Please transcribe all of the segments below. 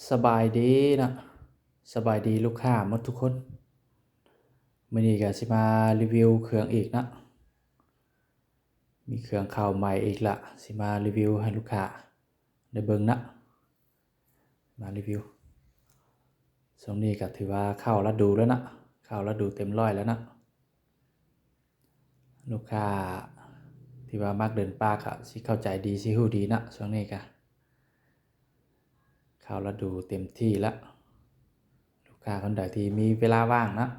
ສະບາຍດີເນາະ ສະບາຍດີລູກຄ້າໝົດທຸກຄົນ. ມື້ນີ້ກໍຊິມາຣີວິວເຄື່ອງອີກເນາະ ມີເຄື່ອງເຂົ້າໃໝ່ອີກລະ ຊິມາຣີວິວໃຫ້ລູກຄ້າໄດ້ເບິ່ງເນາະ ມາຣີວິວ. ຊ່ວງນີ້ກໍຖືວ່າເຂົ້າລະດູແລ້ວເນາະ ເຂົ້າລະດູເຕັມຮ້ອຍແລ້ວເນາະ. ລູກຄ້າທີ່ວ່າມັກເດີນປ່າກໍຊິເຂົ້າໃຈດີ ຊິຮູ້ດີເນາະ. ຊ່ວງນີ້ກໍເຂົ້າລະດູເຕັມທີ່ລະ ລູກຄ້າຄົນໃດທີ່ມີເວລາວ່າງເນາະ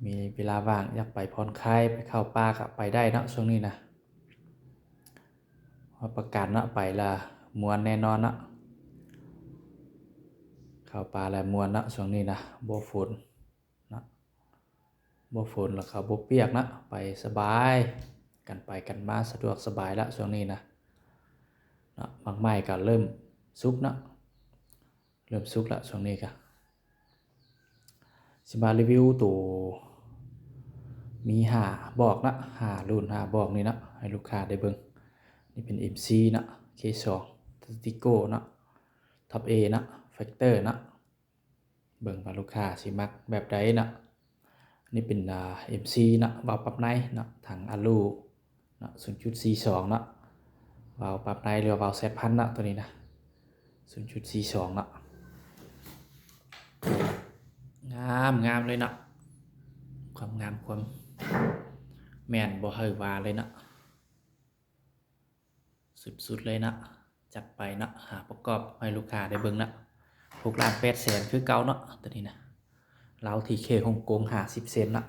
ມີເວລາວ່າງຢາກໄປຜ່ອນຄາຍ ໄປເຂົ້າປ່າກໍໄປໄດ້ເນາະ. ຊ່ວງນີ້ນະ ຮັບປະກັນເນາະ ໄປລະມ່ວນແນ່ນອນເນາະ ເຂົ້າປ່າລະມ່ວນເນາະ. ຊ່ວງນີ້ນະ ບໍ່ຝົນ ເນາະ ບໍ່ຝົນ ແລ້ວກໍບໍ່ປຽກເນາະ ໄປສະບາຍ ກັນໄປກັນມາສະດວກສະບາຍລະຊ່ວງນີ້ນະເນາະ. ໝາກໄມ້ກໍເລີ່ມສຸກເນາະ ເລີ່ມສຸກລະ. ຊ່ວງນີ້ກໍຊິມາຣີວິວໂຕມີຫ້າບອກເນາະ ຫ້າລຸ້ນຫ້າບອກນີ້ເນາະ ໃຫ້ລູກຄ້າໄດ້ເບິ່ງ. ນີ້ເປັນເອັມຊີເນາະ ເຄສອງ ຕາຕິໂກເນາະ ທັອບເອເນາະ ແຟັກເຕີເນາະ ເບິ່ງວ່າລູກຄ້າຊິມັກແບບໃດເນາະ. ນີ້ເປັນ ອ່າ ເອັມຊີເນາະ ວາວປັບໃນເນາະ ຖັງອາລູເນາະ ສູນຈຸດສີ່ສອງເນາະ ວາວປັບໃນ ຫຼືວ່າວາວແຊັດພັນເນາະ ໂຕນີ້ນະ ສູນຈຸດສີ່ສອງເນາະ. ງາມ ງາມເລີຍເນາະ ຄວາມງາມ ຄວາມແມ່ນບໍ່ໃຫ້ວ່າເລີຍເນາະ. ສຸດໆເລີຍເນາະ ຈັດໄປເນາະ ຫາປະກອບໃຫ້ລູກຄ້າໄດ້ເບິ່ງເນາະ. ຫົກລ້ານແປດແສນຄືເກົ່າເນາະ ໂຕນີ້ນະ ລາວທີເຄຮົງກົງ ຫ້າສິບເຊັນເນາະ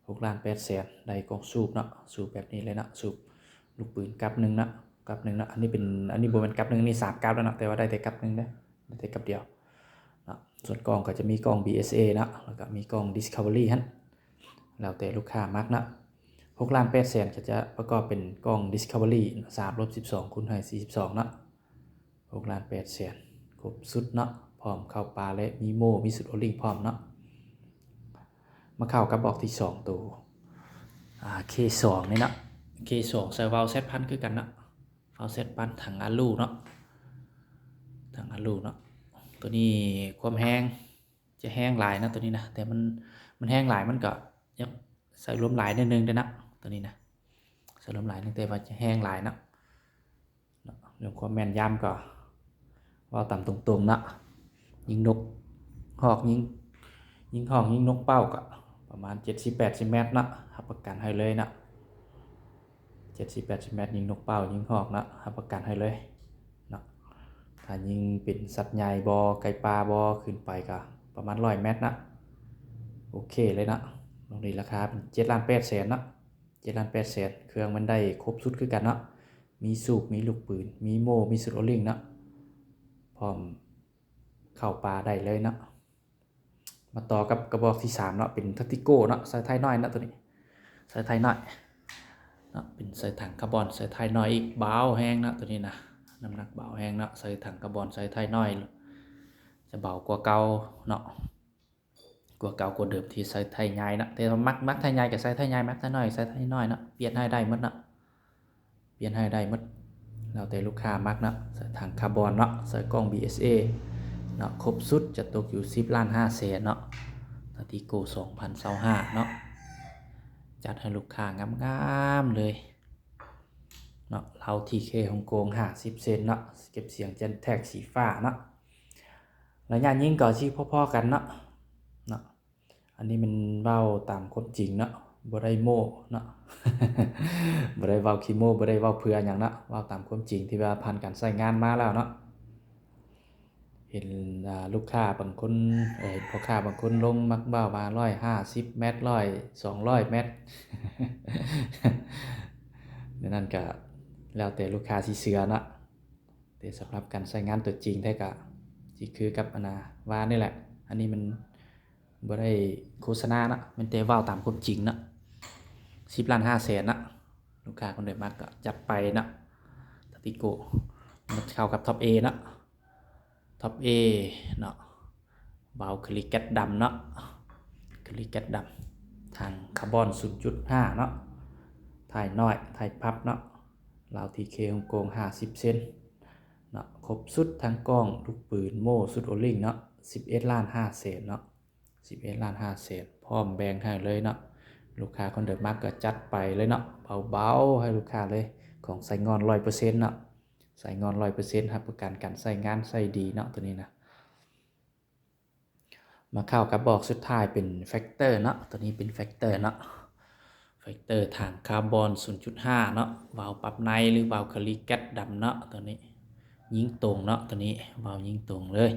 ຫົກລ້ານແປດແສນ. ໄດ້ກ້ອງສູບເນາະ ສູບແບບນີ້ເລີຍເນາະ ສູບລູກປືນກັບໜຶ່ງເນາະ ກັບໜຶ່ງເນາະ. ອັນນີ້ເປັນ ອັນນີ້ບໍ່ແມ່ນກັບໜຶ່ງ ນີ້ສາມກັບແລ້ວເນາະ ແຕ່ວ່າໄດ້ແຕ່ກັບໜຶ່ງເດ້ ໄດ້ແຕ່ກັບດຽວເນາະ. ສ່ວນກ້ອງກໍຈະມີກ້ອງບີເອສເອເນາະ ແລ້ວກໍມີກ້ອງດິສຄັຟເວີຣີຫັ້ນ ແລ້ວແຕ່ລູກຄ້າມັກເນາະ. ຫົກລ້ານແປດແສນກໍຈະປະກອບເປັນກ້ອງດິສຄັຟເວີຣີ ສາມລົບສິບສອງຄູນໃຫ້ສີ່ສິບສອງເນາະ ຫົກລ້ານແປດແສນ ຄົບຊຸດເນາະ ພ້ອມເຂົ້າປ່າ ແລະ ມີໂມ່ ມີຊຸດໂອລິງພ້ອມເນາະ. ມາເຂົ້າກັບບອກທີສອງໂຕ ອ່າ ເຄສອງນີ້ເນາະ ເຄສອງໃສ່ວາວແຊັດພັນຄືກັນເນາະ ວາວແຊັດພັນ ຖັງອາລູເນາະ ຖັງອາລູເນາະ. ໂຕນີ້ຄວາມແຮງ ຈະແຮງຫຼາຍນະໂຕນີ້ນະ ແຕ່ມັນ ມັນແຮງຫຼາຍ ມັນກໍຢາກໃສ່ລວມຫຼາຍໜ້ອຍໜຶ່ງເດ້ນະ ໂຕນີ້ນະ ໃສ່ລວມຫຼາຍໜຶ່ງ ແຕ່ວ່າຈະແຮງຫຼາຍເນາະ. ເນາະ ເລື່ອງຄວາມແມ່ນຢຳກໍເວົ້າຕາມຕົງໆເນາະ ຍິງນົກຮອກ ຍິງ ຍິງຮອກ ຍິງນົກເປົ້າກໍປະມານເຈັດສິບແປດສິບແມັດເນາະ ຮັບປະກັນໃຫ້ເລີຍເນາະ. ເຈັດສິບແປດສິບແມັດ ຍິງນົກເປົ້າ ຍິງຮອກເນາະ ຮັບປະກັນໃຫ້ເລີຍເນາະ. ຖ້າຍິງເປັນສັດໃຫຍ່ບໍ ໄກ່ປ່າບໍ ຂຶ້ນໄປກໍປະມານຮ້ອຍແມັດເນາະ ໂອເຄເລີຍເນາະ. ໂຕນີ້ລາຄາເປັນເຈັດລ້ານແປດແສນເນາະ ເຈັດລ້ານແປດແສນ ເຄື່ອງມັນໄດ້ຄົບຊຸດຄືກັນເນາະ ມີສູບ ມີລູກປືນ ມີໂມ່ ມີຊຸດໂອລິງເນາະ ພ້ອມເຂົ້າປ່າໄດ້ເລີຍເນາະ. ມາຕໍ່ກັບກະບອກທີສາມເນາະ ເປັນຕາຕິໂກເນາະ ໃສ່ທ້າຍນ້ອຍເນາະ ໂຕນີ້ໃສ່ທ້າຍນ້ອຍເນາະ ເປັນໃສ່ຖັງຄາບອນ ໃສ່ທ້າຍນ້ອຍອີກ ເບົາແຮງເນາະ ໂຕນີ້ນະ ນ້ຳໜັກເບົາແຮງເນາະ ໃສ່ຖັງຄາບອນ ໃສ່ທ້າຍນ້ອຍ ຈະເບົາກວ່າເກົ່າເນາະ ກວ່າເກົ່າກວ່າເດີມທີ່ໃສ່ທ້າຍໃຫຍ່ເນາະ. ແຕ່ວ່າມັກ ມັກທ້າຍໃຫຍ່ກໍໃສ່ທ້າຍໃຫຍ່ ມັກທ້າຍນ້ອຍໃສ່ທ້າຍນ້ອຍເນາະ ປ່ຽນໃຫ້ໄດ້ໝົດເນາະ ປ່ຽນໃຫ້ໄດ້ໝົດ ແລ້ວແຕ່ລູກຄ້າມັກເນາະ. ໃສ່ຖັງຄາບອນເນາະ ໃສ່ກ້ອງບີເອສເອເນາະ ຄົບຊຸດຈະຕົກຢູ່ສິບລ້ານຫ້າແສນເນາະ ຕາຕິໂກສອງພັນຊາວຫ້າເນາະ ຈັດໃຫ້ລູກຄ້າງາມໆເລີຍເນາະ. ເລົາທີເຄຮົງກົງ ຫ້າສິບເຊັນເນາະ ເກັບສຽງແຈນແທັກສີຟ້າເນາະ ໄລຍະຍິງກໍຊິພໍໆກັນເນາະ ເນາະ. ອັນນີ້ແມ່ນເວົ້າຕາມຄວາມຈິງເນາະ ບໍ່ໄດ້ໂມ້ເນາະ ບໍ່ໄດ້ເວົ້າຂີ້ໂມ້ ບໍ່ໄດ້ເວົ້າເພື່ອຫຍັງເນາະ ເວົ້າຕາມຄວາມຈິງທີ່ວ່າຜ່ານການໃຊ້ງານມາແລ້ວເນາະ. ເຫັນ ອ່າ ລູກຄ້າບາງຄົນ ເອີ ເຫັນພໍ່ຄ້າບາງຄົນລົງມັກເວົ້າວ່າ ຮ້ອຍຫ້າສິບແມັດ ຮ້ອຍ ສອງຮ້ອຍແມັດ ແນວນັ້ນກະແລ້ວແຕ່ລູກຄ້າຊິເຊື່ອເນາະ. ແຕ່ສຳລັບການໃຊ້ງານຕົວຈິງແທ້ກະຊິຄືກັບອັນນາວ່ານີ້ແຫຼະ. ອັນນີ້ມັນບໍ່ໄດ້ໂຄສະນາເນາະ ແມ່ນແຕ່ເວົ້າຕາມຄວາມຈິງເນາະ. ສິບລ້ານຫ້າແສນເນາະ ລູກຄ້າຄົນໃດມັກກໍຈັດໄປເນາະ. ຕາຕິໂກ ມາເຂົ້າກັບທັອບເອເນາະ ທັອບເອເນາະ ເບົາຄຣິແກັດດຳເນາະ ຄຣິແກັດດຳ ຖັງຄາບອນສູນຈຸດຫ້າເນາະ ທ້າຍນ້ອຍ ທ້າຍພັບເນາະ. ເລົາທີເຄຮົງກົງ ຫ້າສິບເຊັນ ເນາະ ຄົບຊຸດທັງກ້ອງ ລູກປືນ ໂມ້ ຊຸດໂອລິງເນາະ ສິບເອັດລ້ານຫ້າແສນເນາະ ສິບເອັດລ້ານຫ້າແສນ ພ້ອມແບ່ງໃຫ້ເລີຍເນາະ. ລູກຄ້າຄົນໃດມັກກໍຈັດໄປເລີຍເນາະ ເບົາໆ ໃຫ້ລູກຄ້າເລີຍ ຂອງໃຊ້ງອນຮ້ອຍເປີເຊັນເນາະ ໃຊ້ງອນຮ້ອຍເປີເຊັນ ຮັບປະກັນການໃຊ້ງານ ໃຊ້ດີເນາະ ໂຕນີ້ນະ. ມາເຂົ້າກັບບອກສຸດທ້າຍເປັນແຟັກເຕີເນາະ ໂຕນີ້ເປັນແຟັກເຕີເນາະ ແຟັກເຕີຖັງຄາບອນສູນຈຸດຫ້າເນາະ ວາວປັບໃນ ຫຼື ວາວຄາລີແກັດດຳເນາະ ໂຕນີ້ຍິງຕົງເນາະ ໂຕນີ້ວາວຍິງຕົງເລີຍ.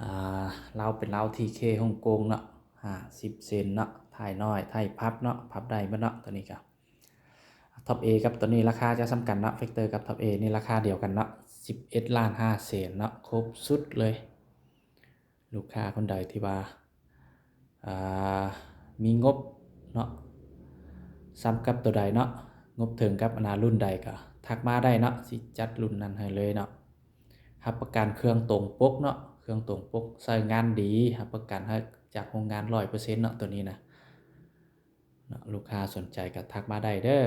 ອ່າ ລາວເປັນລາວທີເຄຮົງກົງເນາະ ຫ້າສິບເຊັນເນາະ ທ້າຍນ້ອຍ ທ້າຍພັບເນາະ ພັບໄດ້ເບິດເນາະ ໂຕນີ້ກະ. ທັອບເອກັບໂຕນີ້ລາຄາຈະສ່ຳກັນເນາະ ແຟັກເຕີກັບທັອບເອນີ້ລາຄາດຽວກັນເນາະ ສິບເອັດລ້ານຫ້າແສນເນາະ ຄົບຊຸດເລີຍ. ລູກຄ້າຄົນໃດທີ່ວ່າ ອ່າ ມີງົບເນາະ ສ່ຳກັບໂຕໃດເນາະ ງົບເຖິງກັບອັນນາລຸ້ນໃດກໍທັກມາໄດ້ເນາະ ຊິຈັດລຸ້ນນັ້ນໃຫ້ເລີຍເນາະ. ຮັບປະກັນເຄື່ອງຕົງປົກເນາະ ເຄື່ອງຕົງປົກໃຊ້ງານດີ ຮັບປະກັນໃຫ້ຈາກໂຮງງານຮ້ອຍເປີເຊັນເນາະ ໂຕນີ້ນະ ເນາະ. ລູກຄ້າສົນໃຈກໍທັກມາໄດ້ເດີ້.